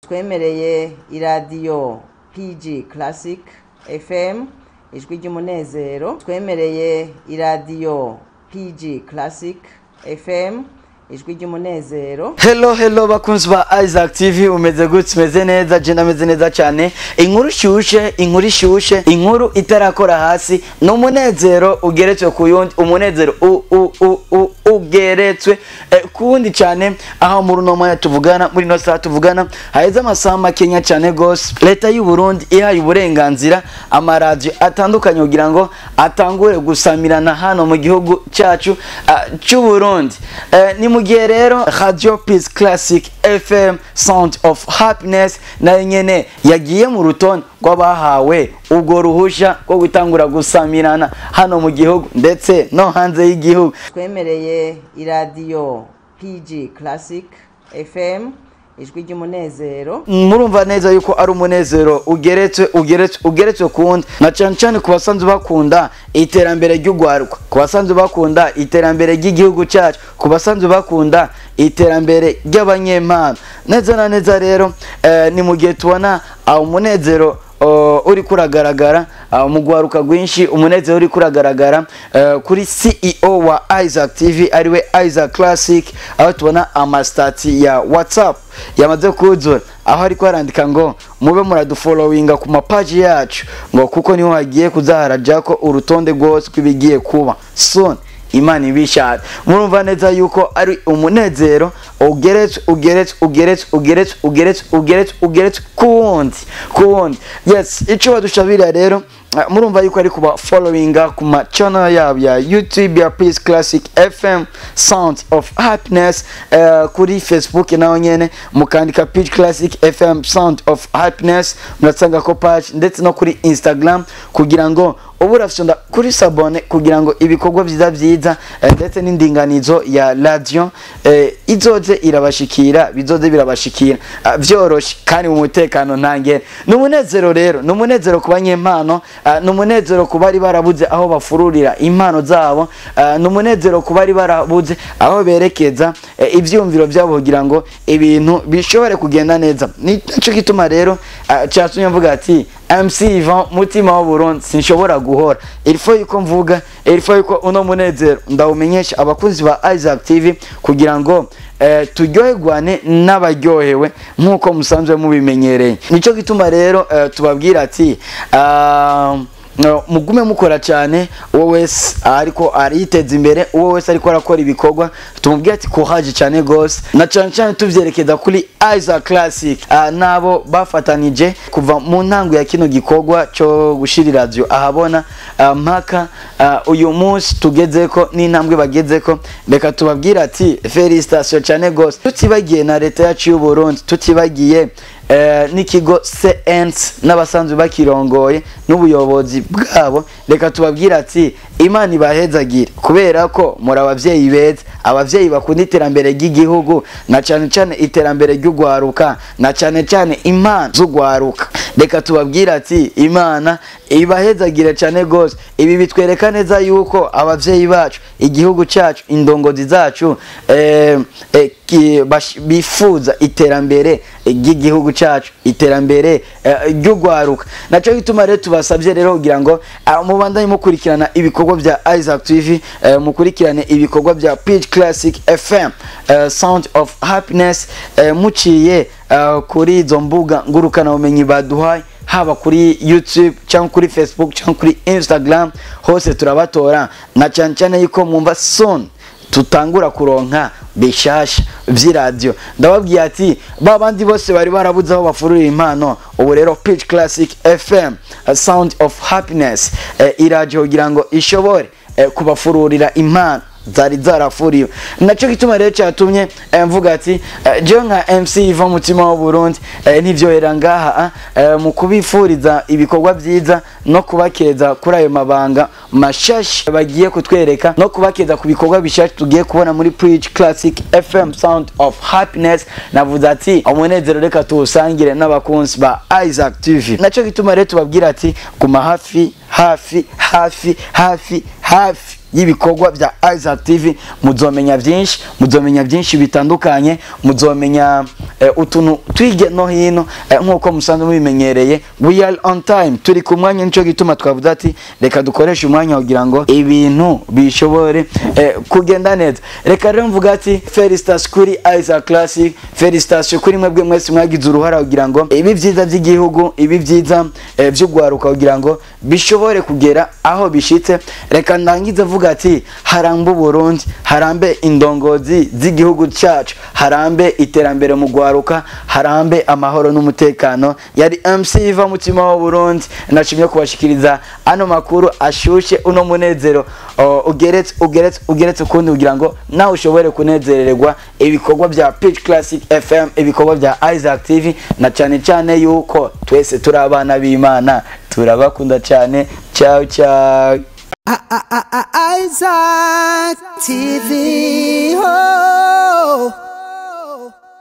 Twemereye iradiyo PG Classic FM, ijwi ry'umunezero. Twemereye iradiyo PG Classic FM, ijwi ry'umunezero. Hello, hello, bakunzi ba Isaac TV, umeze gute? Umeze neza? Je ndameze neza cyane. Inkuru shushe, inkuru ishushe, inkuru itarakora hasi, ni umunezero ugeretswe ku yundi, umunezero u u u u ugeretswe ku wundi cyane. Aho muri uno mwanya tuvugana, muri ino saha tuvugana, haheze amasaha makenya cyane gose leta y'u Burundi ihaye uburenganzira amaradiyo atandukanye kugira ngo atangure gusamirana hano mu gihugu cyacu cy'u Burundi. Ni mu gihe rero Radio Peace Classic FM, Sound of Happiness, nayo nyene yagiye mu rutonde rw'abahawe ubwo ruhusha rwo gutangura gusamirana hano mu gihugu ndetse no hanze y'igihugu. Twemereye iradiyo PG Classic FM, ijwi ry'umunezero. Murumva neza yuko ari umunezero ugeretswe, ugeretswe, ugeretswe kundi, na cyane cyane ku basanzwe bakunda iterambere ry'ugwaruka, ku basanzwe bakunda iterambere ry'igihugu cyacu, ku basanzwe bakunda iterambere ry'abanyempano. Neza na neza rero, ni mu gihe tubona aho umunezero uri kuragaragara mu gwaruka rwinshi, umunezero uri kuragaragara kuri CEO wa Isaac TV, ariwe Isaac Classic, aho tubona amastati ya WhatsApp yamaze kuzura, aho ariko arandika ngo mube muradufollowinga ku mapaji yacu, ngo kuko niho hagiye kuzaharajako urutonde rwose rw'ibigiye kuba soon, Imana ibishatse. Murumva neza yuko ari umunezero ugeretswe, ugeretswe, ugeretswe, ugeretswe, ugeretswe, ugeretswe, ugeretswe kuwundi, kuwundi. Yes, ico badushabira rero, murumva yuko ari kuba followinga ku ma channel yabo ya YouTube ya Peace Classic FM, Sound of Happiness, kuri Facebook naho nyene mukandika Peace Classic FM, Sound of Happiness, murasanga ko page, ndetse no kuri Instagram, kugira ngo ubu urafyonda kuri s'abonner kugira ngo ibikorwa vyiza vyiza ndetse n'indinganizo ya radio izoze irabashikira, bizoze birabashikira vyoroshe kandi mu mutekano ntangere. Ni umunezero rero, ni umunezero ku banyempano, ni umunezero ku bari barabuze aho bafururira impano zabo, ni umunezero ku bari barabuze aho berekeza ivyiyumviro byabo kugira ngo ibintu bishobore kugenda neza. Nico gituma rero cyatumye mvuga ati MC Ivan Mutima wa Burundi, sinshobora guhora, il faut yuko mvuga, il faut yuko uno munezero ndawumenyesha abakunzi ba Isaac TV kugira ngo turyoherwane n'abaryohewe nk'uko musanzwe mubimenyereye. Nico gituma rero tubabwira ati no, mugume mukora cyane. Uwo wese ariko ariteza imbere, uwo wese ariko arakora ibikorwa, tumubwira ati courage cyane gose, na cyane cyane tuvyerekeza kuri Isaac Classic nabo bafatanije kuva mu ntango ya kino gikorwa cyo gushira radio ahabona mpaka uyu munsi tugezeko n'intambwe bagezeko. Reka tubabwira ati félicitations cyane gose, tutibagiye na leta yacu y'u Burundi, tutibagiye n'ikigo CNC n'abasanzwe bakirongoye n'ubuyobozi bwabo. Reka tubabwira ati Imana ibahezagire, kubera ko muri abavyeyi beza, abavyeyi bakunda iterambere ry'igihugu, na cyane cyane iterambere ry'ugwaruka, na cyane cyane impano z'ugwaruka. Reka tubabwira ati Imana ibahezagire cyane gose. Ibi bitwereka neza yuko abavyeyi bacu, igihugu cyacu, indongozi zacu bifuza iterambere ry'igihugu cyacu, iterambere ry'ugwaruka. Naco gituma rero tubasabye rero kugira ngo mubandanye mukurikirana ibikorwa bya Isaac TV, mukurikirane ibikorwa bya Peach Classic FM, Sound of Happiness, muciye kuri izo mbuga ngurukana bumenyi baduhaye, haba kuri YouTube cyangwa kuri Facebook cyangwa kuri Instagram, hose turabatora, na cyane cyane yuko mwumva soon tutangura kuronka bishasha vy'iradio. Ndababwiye ati ba bandi bose bari barabuze aho bafurura impano, ubu rero Peach Classic FM, Sound of Happiness, iradio kugira ngo ishobore kubafururira impano zari zarafuriwe. Naco gituma rero cyatumye mvuga ati jewe nka MC Ivan Mutima wa Burundi, ntivyohera ngaha mu kubifuriza ibikorwa byiza no kubakeza kuri ayo mabanga mashasha bagiye kutwereka, no kubakeza ku bikorwa bishasha tugiye kubona muri Preach Classic FM, Sound of Happiness. Navuze ati umunezero reka tuwusangire n'abakunzi ba Isaac TV. Naco gituma rero tubabwira ati guma hafi, hafi, hafi, hafi, hafi. y'ibikorwa bya Isaac TV. Muzomenya byinshi, muzomenya byinshi bitandukanye, muzomenya utuntu twige no hino, nkuko musanzwe mubimenyereye. We are on time, turi ku mwanya, nico gituma twavuze ati reka dukoreshe umwanya kugira ngo ibintu bishobore kugenda neza. Reka rero mvuga ati félicitations kuri Isaac Classic, félicitations kuri mwebwe mwese mwagize uruhara kugira ngo ibi byiza by'igihugu, ibi byiza by'ugwaruka kugira ngo bishobore kugera aho bishitse. Reka ndangize avuga ati harambe Burundi, harambe indongozi z'igihugu cyacu, harambe iterambere mu gwaruka, harambe amahoro n'umutekano. Yari MC Iva Mutima wa Burundi, nashimye kubashikiriza ano makuru ashushe, uno munezero ugeretse ugeretse ugeretse ukundi, kugira ngo nawe ushobore kunezererwa ibikorwa bya Pitch Classic FM, ibikorwa bya Isaac TV, na cyane cyane yuko twese turi abana b'Imana. Turabakunda cyane. Ciao ciao. Isaac TV. Oh.